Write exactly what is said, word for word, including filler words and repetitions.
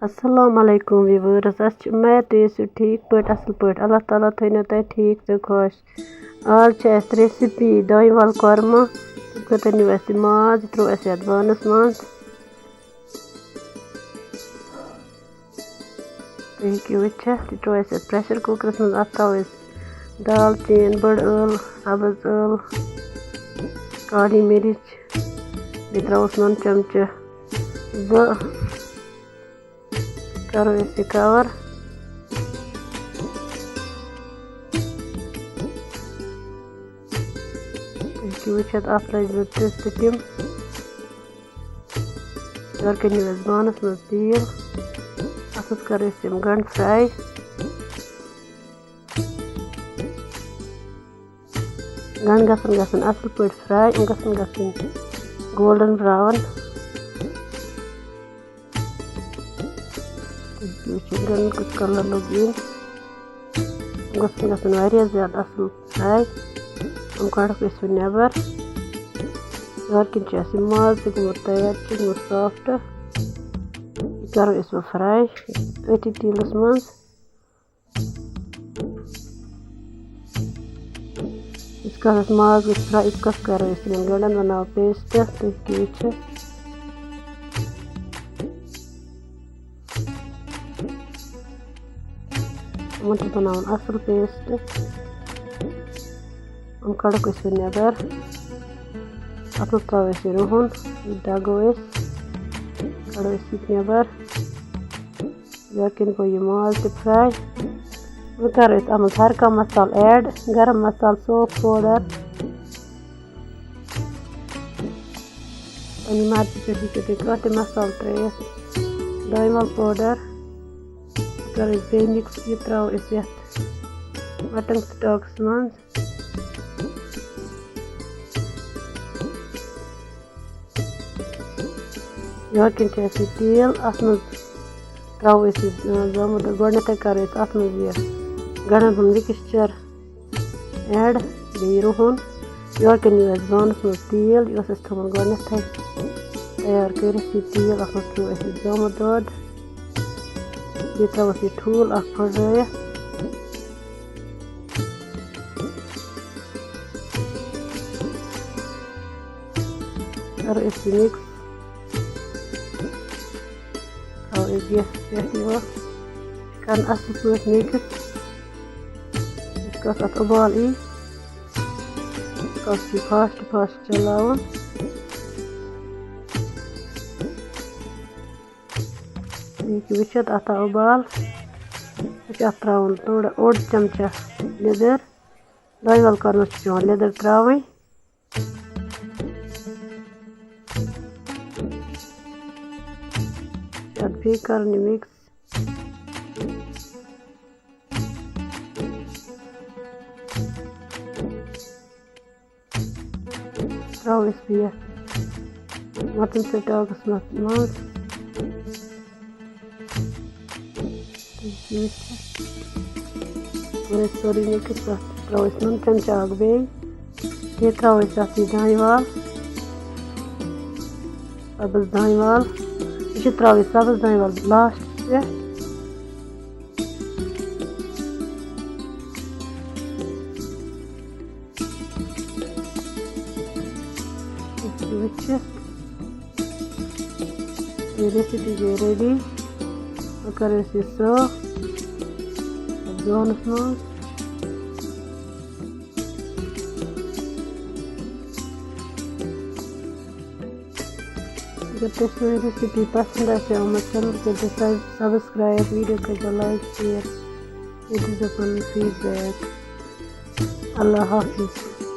السلام علیکم ویورز، اَسہِ چھِ اُمید تُہۍ ٲسِو ٹھیٖک پٲٹھۍ، اَصٕل پٲٹھۍ۔ اللہ تعالیٰ تھٲینو تۄہہِ ٹھیٖک تہٕ خۄش۔ آز چھِ اَسہِ ریسپی دانہِ وَل کۄرمہٕ۔ تَمہِ خٲطرٕ نیوٗ اَسہِ یہِ ماز، یہِ ترٛوو اَسہِ یَتھ بانَس منٛز۔ تُہۍ ہیٚکِو وٕچھِتھ، یہِ ترٛوو اَسہِ یَتھ پرٛٮ۪شَر کُکرَس منٛز۔ اَتھ ترٛاوو أسۍ دالچیٖن، بٔڑ ٲل، سَبٕز ٲل، کالی مِرِچ، بیٚیہِ ترٛاووس نُن چَمچہٕ زٕ۔ کَرو أسۍ یہِ کَوَر۔ تُہۍ ہیٚکِو وٕچھِتھ، اَتھ لَگہِ زٕ ترٛےٚ سِٹیٖم۔ یورٕ کَنہِ نیوٗ اَسہِ بانَس منٛز تیٖل۔ اَتھ منٛز کَرو أسۍ یِم گَنٛڈٕ فرٛاے۔ گَنٛڈٕ گژھن گژھٕنۍ اَصٕل پٲٹھۍ فرٛاے، یِم گژھن گژھٕنۍ گولڈَن برٛاوُن۔ تُہۍ ہیٚکِو وٕچھِتھ، گَنٛڈَن کُس کَلَر لوٚگ یِم۔ یِم گژھن گژھٕنۍ واریاہ زیادٕ اَصٕل فرٛاے۔ یِم کَڑوکھ أسۍ وۄنۍ نٮ۪بَر۔ یورٕ کِنۍ چھُ اَسہِ یہِ ماز تہِ گوٚمُت تیار، چھُ گوٚمُت سافٹ۔ یہِ کَرو أسۍ وۄنۍ فرٛاے أتھی تیٖلَس منٛز۔ یِتھ کَنَس ماز گژھِ فرٛاے، یِتھ کَنَس کَرو أسۍ یِمَن گَنٛڈَن بَناوو پیسٹ۔ تُہۍ ہیٚکِو وٕچھِتھ۔ یِمَن چھِ بَناوُن اَصٕل پیسٹ۔ یِم کَڑوکھ أسۍ وۄنۍ نٮ۪بَر۔ اَتھ منٛز ترٛاوو أسۍ یہِ رُہُن، یہِ دَگو أسۍ، کَڑو أسۍ یہِ تہِ نٮ۪بَر۔ یورٕ کِنۍ گوٚو یہِ ماز تہِ فرٛاے۔ وۄنۍ کَرو أسۍ اَتھ منٛز ہر کانٛہہ مصالہٕ ایڈ، گرم مصالہٕ، سوف پوڈر، پننہِ مرضی پٮ۪ٹھ ہیٚکِو تُہۍ کانٛہہ تہِ مصالہٕ ترٛٲیِتھ، دانہِ وَل پوڈر۔ کَرو أسۍ بیٚیہِ مِکٕس، یہِ ترٛاوو أسۍ یَتھ مَٹَن سٹاکَس منٛز۔ یورٕ کِنۍ چھِ اَسہِ یہِ تیٖل، اَتھ منٛز ترٛاوو أسۍ یہِ، آ، زامُت دۄد۔ گۄڈٕنٮ۪تھٕے کَرو أسۍ اَتھ منٛز یہِ گَنٛڈَن ہُنٛد مِکسچَر ایڈ، بیٚیہِ رُہُن۔ یورٕ کِنۍ نیوٗ اَسہِ بانَس منٛز تیٖل، یہِ اوس اَسہِ تھوٚومُت گۄڈٕنٮ۪تھٕے تیار کٔرِتھ یہِ تیٖل۔ اَتھ منٛز ترٛوو اَسہِ یہِ زامُت دۄد، بیٚیہِ ترٛاوو أسۍ یہِ ٹھوٗل اَکھ پھٔٹرٲیِتھ۔ کَرو أسۍ یہِ مِکٕس۔ تھاوو أسۍ گیسَس پٮ۪ٹھ یہِ وۄنۍ۔ کَرُن اَصٕل پٲٹھۍ مِکٕس۔ یِتھ کَنَس اَتھ اُبال یی، تِتھ کَنَس چھُ یہِ فاسٹ فاسٹ چلاوُن۔ یہِ ہیٚکِو وٕچھِتھ، اَتھ آو اُبال۔ یہِ چھُ اَتھ ترٛاوُن تھوڑا اوٚڑ چمچہ لیٚدٕر۔ دانہِ وَل کۄرمَس چھِ پٮ۪وان لیٚدٕر ترٛاوٕنۍ۔ اَدٕ بیٚیہِ کَرُن یہِ مِکٕس۔ ترٛاوو أسۍ بیٚیہِ یَتھ مَٹَن سٹاکَس منٛز، منٛز۔ کوٚر اَسہِ سورُے مِکٕس۔ اَتھ ترٛاوو أسۍ نُن چمچہٕ اَکھ بیٚیہِ۔ بیٚیہِ ترٛاوو أسۍ اَتھ یہِ دانہِ وَل، سَبٕز دانہِ وَل۔ یہِ چھِ ترٛاوٕنۍ سَبٕز دانہِ وَل لاسٹَس پٮ۪ٹھ۔ یہِ وٕچھِتھ، یہِ ریسپی گٔے ریڈی۔ وۄنۍ کَرو أسۍ یہِ سٔرو زونَس منٛز۔ اگر تۄہہِ سٲنۍ ریسپی پسنٛد آسہِ آمٕژ، چینل کٔرۍزیو سب-، سبسکرایب، ویڈیو کٔرۍزیو لایک، شیئر، بیٚیہِ دیٖزیو پنُن فیٖڈ بیک۔ اللہ حافظ۔